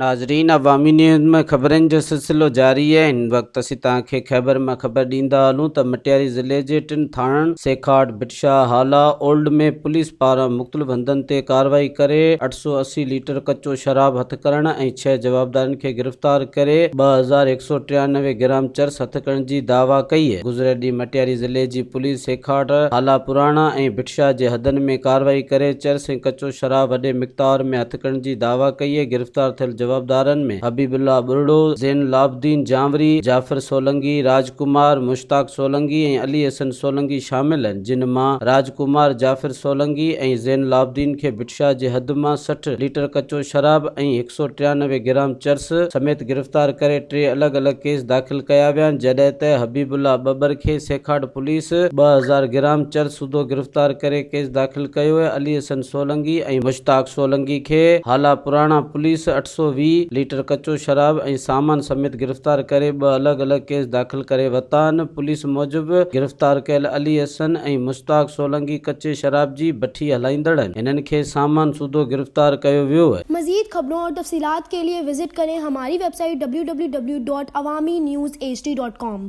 ناظرين عوامي نيوز ۾ خبرن جو سلسلو جاري آهي هن وقت اسين توهان کي خيبر مان خبر ڏيندا هلون ته مٽياري ضلعي جي ٽن ٿاڻن سيکاٽ، ڀٽشاهه، هالا اولڊ ۾ پوليس پاران مختلف هنڌن تي ڪارروائي ڪري 880 ليٽر ڪچو شراب هٿ ڪرڻ ۽ ڇهه جوابدارن کي گرفتار ڪري 2193 گرام چرس هٿ ڪرڻ جي دعويٰ ڪئي. گذريل ڏينهن مٽياري ضلعي جي پوليس سيکاٽ، هالا پراڻا ۽ ڀٽشاهه جي حدن ۾ ڪارروائي ڪري چرس ۽ ڪچو شراب وڏي مقدار ۾ هٿ ڪرڻ جي دعويٰ ڪئي آهي. گرفتار ٿيل جوابدارن ۾ حبيب الله ٻرڙو، زين العابدين جانوري، جعفر سولنگي، راج ڪمار، مشتاق سولنگي ۽ علي حسن سولنگي شامل آهن، جن مان راج ڪمار، جعفر سولنگي ۽ زين العابدين کي ڀٽشاهه جي حد مان 60 ليٽر ڪچو شراب ۽ 193 گرام چرس سميت گرفتار ڪري ٽي الڳ الڳ ڪيس داخل ڪيا ويا آهن، جڏهن ته حبيب الله ٻٻر کي سيکاٽ پوليس 2000 گرام چرس سوڌو گرفتار ڪري ڪيس داخل ڪيو ۽ علي حسن سولنگي ۽ مشتاق سولنگي کي هالا پراڻا پوليس 820 ليٽر ڪچو شراب ۽ سامان سميت گرفتار ڪري ٻه الڳ الڳ ڪيس داخل ڪري ورتا آهن پوليس موجب گرفتار ڪيل علي حسن ۽ مشتاق سولنگي ڪچي شراب جي بٺي هلائيندڙ آهن هنن کي سامان سوڌو گرفتار ڪيو ويو. مزيد خبرون اور تفصيلات کے لئے وزٽ ڪرين ھماري web site www.awamiNewsHD.com.